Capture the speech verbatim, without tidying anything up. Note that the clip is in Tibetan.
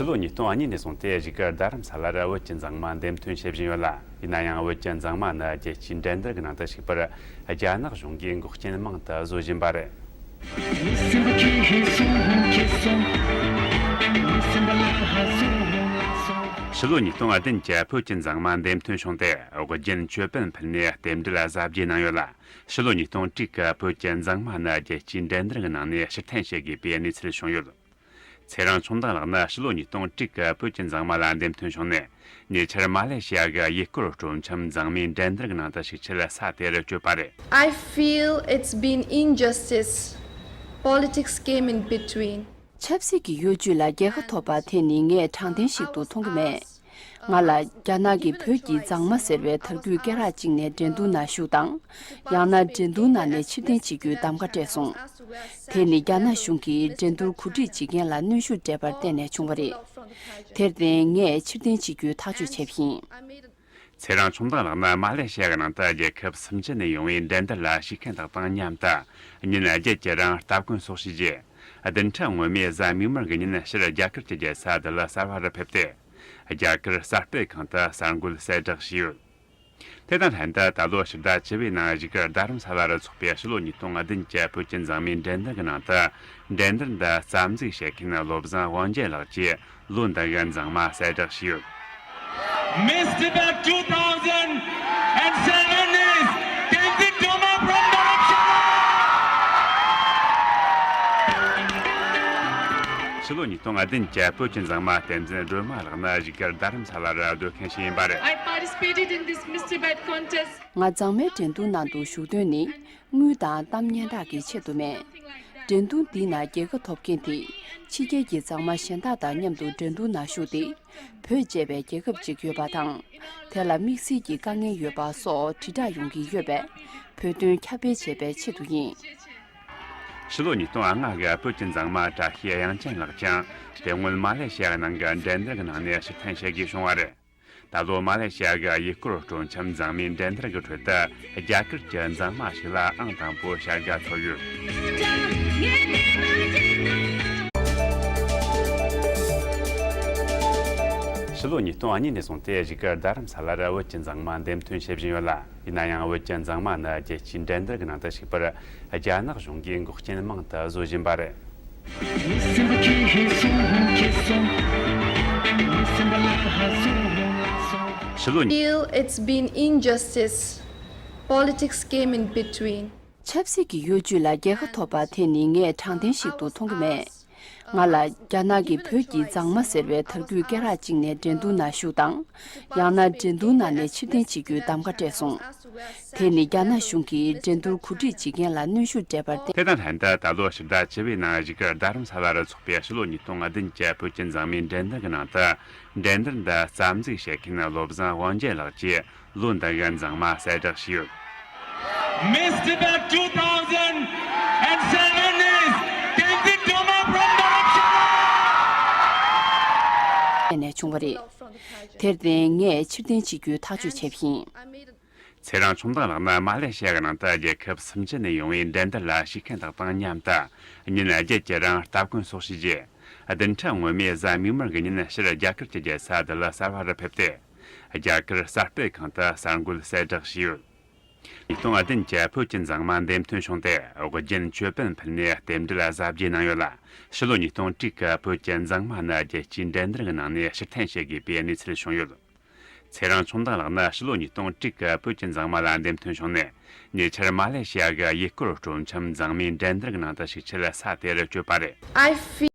ཕྱི་ལོ་ཉིས་སྟོང་གཉིས་ནས་བཟུང་སྟེ་གཞིས་ཀ་རྡ་རམ་ས་ལར་བོད་ཀྱི་མཛངས་མ་འདེམས་ཐོན་བྱེད་བཞིན་ཡོད་ལ། ཡིན་ན་ཡང་བོད་ཀྱི་མཛངས་མ་རྣམས་རྒྱལ་སྤྱིའི་འགྲན་བསྡུར་གྱི་ནང་དུ་ཞུགས་པར་རྒྱ་ནག་གཞུང་གིས་འགོག་རྐྱེན་མང་དུ་བཟོ་བཞིན་པ་རེད། ཕྱི་ལོ་ཉིས་སྟོང་བདུན་གྱི་བོད་ཀྱི་མཛངས་མ་འདེམས་ཐོན་བྱུང་སྟེ། དབུ་རྒྱན་ཅོད་པན་ཕུལ་ནས་རྟེན་འབྲེལ་གཟབ་རྒྱས་གནང་ཡོད་ལ། ཕྱི་ལོ་ཉིས་སྟོང་དྲུག་གི་བོད་ཀྱི་མཛངས་མ་རྣམས་རྒྱལ་སྤྱིའི་འགྲན་བསྡུར་གྱི་ནང་ནས་ཕྱིར་འཐེན་བྱེད་དགོས་པའི་གནས་ཚུལ་བྱུང་ཡོད། ཚེ་རིང་ཆུང་མདང་ལགས་ནི་ཕྱི་ལོ་ཉིས་སྟོང་དྲུག་གི་བོད་ཀྱི་མཛངས་མ་ལ་འདེམས་ཐོན་བྱུང་ནས། ཉེ་ཆར་མ་ལེ་ཤི་ཡ་གི་ཡུལ་སྐོར་སྤྲོ་འཆམ་མཛངས་མའི་འགྲན་བསྡུར་གྱི་ནང་དུ་ཞུགས་ཆེད་ས་དེར་བསྐྱོད་པ་རེད། I feel it's been injustice. Politics came in between. ཆབ་སྲིད་ཀྱི་གཡོ་ཇུས་ལ་རྒྱལ་ཁ་ཐོབ་པ་དེ་ནི་ངས་དྲང་བདེན་ཞིག་ཏུ་མཐོང་གི་མེད། ང་ལ་རྒྱ་ནག་གིས་བོད་ཀྱི་མཛངས་མ་ཟེར་བའི་དར་རྒུད་སྐེ་རགས་བཅིངས་ནས་འགྲན་བསྡུར་ནང་ཞུགས་དང་། ཡང་ན་འགྲན་བསྡུར་ནང་ནས་ཕྱིར་འཐེན་བྱེད་རྒྱུའི་གདམ་ག་སྤྲད་སོང་། དེ་ནི་རྒྱ་ནག་གཞུང་གིས་འགྲན་བསྡུར་གོ་སྒྲིག་བྱེད་མཁན་ལ་གནོན་ཤུགས་སྤྲད་པར་བརྟེན་ནས་བྱུང་བ་རེད། དེར་བརྟེན་ངས་ཕྱིར་འཐེན་བྱེད་རྒྱུའི་ཐག་གཅོད་བྱས་པ་ཡིན། ཚེ་རིང་ཆུང་མདང་ལགས་ནི་མ་ལེ་ཤི་ཡ་གི་ནང་དུ་རྒྱལ་ཁབ་སུམ་ཅུ་ནས་ཡོང་བའི་འགྲན་བསྡུར་ལ་ཞུགས་མཁན་དག་དང་མཉམ་དུ། ཉིན་བརྒྱད་ཀྱི་རིང་སྟ་གོན་སོགས་བྱས་རྗེས། བདུན་ཕྲག་སྔོན་མའི་གཟའ་མིག་དམར་གྱི་ཉིན་ཕྱིར་རྒྱ་གར་གྱི་རྒྱལ་ས་ལྡི་ལི་གསར་པར་ཕེབས་ཏེ། རྒྱ་གར་གསར་སྤེལ་ཁང་དུ་གསར་འགོད་གསལ་བསྒྲགས་བྱས་ཡོད། དེ་དང་ལྷན་དུ་ད་ལོ་ཕྱི་ཟླ་བཅུ་པའི་ནང་གཞིས་ཀ་རྡ་རམ་ས་ལ་རུ་ཚོགས་པའི་ཕྱི་ལོ་ཉིས་སྟོང་བདུན་གྱི་བོད་ཀྱི་མཛངས་མའི་འགྲན་བསྡུར་གྱི་ནང་དུ། འགྲན་བསྡུར་འདི་རྩ་འཛུགས་བྱེད་མཁན་བློ་བཟང་དབང་རྒྱལ་ལགས་ཀྱིས་ལོ་འདི་གི་མཛངས་མ་གསལ་བསྒྲགས་བྱས་ཡོད། Miss Tibet two thousand and seven is Tenzin Tomar from Dharamshala. ཕྱི་ལོ་ཉིས་སྟོང་བདུན་གྱི་བོད་ཀྱི་མཛངས་མ་བསྟན་འཛིན་སྒྲོལ་མ་ལགས་ནི་གཞིས་ཀ་རྡ་རམ་ས་ལ་རུ་སྡོད་མཁན་ཞིག་ཡིན་པ་རེད། I participated in this Miss Tibet contest. ང་མཛངས་མའི་འགྲན་བསྡུར་ནང་དུ་ཞུགས་དོན་ནི་དངུལ་དང་གཏམ་སྙན་གྲགས་ཀྱི་ཆེད་དུ་མེད། འགྲན་བསྡུར་འདི་ནང་རྒྱལ་ཁ་ཐོབ་མཁན་དེ་ཕྱི་རྒྱལ་གྱི་མཛངས་མ་གཞན་དག་དང་མཉམ་དུ་འགྲན་བསྡུར་ནང་ཞུགས་ཏེ། བོད་ཅེས་པའི་རྒྱལ་ཁབ་ཅིག་ཡོད་པ་དང་། དེ་ལ་དམིགས་བསལ་གྱི་དཀའ་ངལ་ཡོད་པ་སོགས་དྲིལ་བསྒྲགས་ཡོང་གི་ཡོད་པས། བོད་དོན་ཁྱབ་སྤེལ་བྱེད་པའི་ཆེད་དུ་ཡིན། ཕྱི་ལོ་ཉིས་སྟོང་ལྔ་གི་བོད་ཀྱི་མཛངས་མ་བཀྲ་ཤིས་དབྱངས་ཅན་ལགས་ཀྱང་དེ་སྔོན་མ་ལེ་ཤི་ཡ་ནང་གི་འགྲན་བསྡུར་གྱི་ནང་ནས་ཕྱིར་འཐེན་བྱེད་དགོས་བྱུང་བ་རེད། ད་ལོ་མ་ལེ་ཤི་ཡ་གི་ཡུལ་སྐོར་སྤྲོ་འཆམ་མཛངས་མའི་འགྲན་བསྡུར་གྱི་ཁྲོད་དུ་རྒྱ་གར་གྱི་མཛངས་མ་ཞིག་ལ་ཨང་དང་པོ་བྱ་དགའ་ཐོབ་ཡོད། ཕྱི་ལོ་ཉིས་སྟོང་གཉིས་ནས་བཟུང་སྟེ་གཞིས་ཀ་རྡ་རམ་ས་ལར་བོད་ཀྱི་མཛངས་མ་འདེམས་ཐོན་བྱེད་བཞིན་ཡོད་ལ། ཡིན་ན་ཡང་བོད་ཀྱི་མཛངས་མ་རྣམས་རྒྱལ་སྤྱིའི་འགྲན་བསྡུར་གྱི་ནང་དུ་ཞུགས་པར་རྒྱ་ནག་གཞུང་གིས་འགོག་རྐྱེན་མང་དུ་བཟོ་བཞིན་པ་རེད། ཕྱི་ལོ། Feel it's been injustice. Politics came in between. ཆབ་སྲིད་ཀྱི་གཡོ་ཇུས་ལ་རྒྱལ་ཁ་ཐོབ་པ་དེ་ནི་ངས་དྲང་བདེན་ཞིག་ཏུ་མཐོང་གི་མེད། ང་ལ་རྒྱ་ནག་གིས་བོད་ཀྱི་མཛངས་མ་ཟེར་བའི་དར་རྒུད་སྐེ་རགས་བཅིངས་ནས་འགྲན་བསྡུར་ནང་ཞུགས་དང་། ཡང་ན་འགྲན་བསྡུར་ནང་ནས་ཕྱིར་འཐེན་བྱེད་རྒྱུའི་གདམ་ག་སྤྲད་སོང་། དེ་ནི་རྒྱ་ནག་གཞུང་གིས་འགྲན་བསྡུར་གོ་སྒྲིག་བྱེད་མཁན་ལ་གནོན་ཤུགས་སྤྲད་པར་བརྟེན། དེ་དང་ལྷན་དུ་ད་ལོ་ཕྱི་ཟླ་བཅུ་པའི་ནང་གཞིས་ཀ་རྡ་རམ་ས་ལ་རུ་ཚོགས་པའི་ཕྱི་ལོ་ཉིས་སྟོང་བདུན་གྱི་བོད་ཀྱི་མཛངས་མའི་འགྲན་བསྡུར་གྱི་ནང་དུ། འགྲན་བསྡུར་འདི་རྩ་འཛུགས་བྱེད་མཁན་བློ་བཟང་དབང་རྒྱལ་ལགས་ཀྱིས་ལོ་འདི་གི་མཛངས་མ་གསལ་བསྒྲགས་བྱས་ཡོད། Miss Tibet two thousand and seven is Tenzin Tomar from Dharamshala. ནས་བྱུང་བ་རེད། དེར་བརྟེན་ངས་ཕྱིར་འཐེན་བྱེད་རྒྱུའི་ཐག་གཅོད་བྱས་པ་ཡིན། ཚེ་རིང་ཆུང་མདང་ལགས་ནི་མ་ལེ་ཤི་ཡ་གི་ནང་དུ་རྒྱལ་ཁབ་སུམ་ཅུ་ནས་ཡོང་བའི་འགྲན་བསྡུར་ལ་ཞུགས་མཁན་དག་དང་མཉམ་དུ་ཉིན་བརྒྱད་ཀྱི་རིང་སྟ་གོན་སོགས་བྱས་རྗེས། བདུན་ཕྲག་སྔོན་མའི་གཟའ་མིག་དམར་གྱི་ཉིན་ཕྱིར་རྒྱ་གར་གྱི་རྒྱལ་ས་ལྡི་ལི་གསར་པར་ཕེབས་ཏེ། རྒྱ་གར་གསར་སྤེལ་ཁང་དུ་གསར་འགོད་གསལ་བསྒྲགས་བྱས་ཡོད། ཉིས་སྟོང་བདུན་གྱི་བོད་ཀྱི་མཛངས་མ་འདེམས་ཐོན་བྱུང་སྟེ། དབུ་རྒྱན་ཅོད་པན་ཕུལ་ནས་རྟེན་འབྲེལ་གཟབ་རྒྱས་གནང་ཡོད་ལ། ཕྱི་ལོ་ཉིས་སྟོང་དྲུག་གི་བོད་ཀྱི་མཛངས་མ་རྣམས་རྒྱལ་སྤྱིའི་འགྲན་བསྡུར་གྱི་ནང་ནས་ཕྱིར་འཐེན་བྱེད་དགོས་པའི་གནས་ཚུལ་བྱུང་ཡོད། ཚེ་རིང་ཆུང་མདང་ལགས་ནི་ཕྱི་ལོ་ཉིས་སྟོང་དྲུག་གི་བོད་ཀྱི་མཛངས་མ་ལ་འདེམས་ཐོན་བྱུང་ནས། ཉེ་ཆར་མ་ལེ་ཤི་ཡ་གི་ཡུལ་སྐོར་སྤྲོ་འཆམ་མཛངས་མའི་འགྲན་བསྡུར་གྱི་ནང་དུ་ཞུགས་ཆེད་ས་དེར་བསྐྱོད་པ་རེད། I feel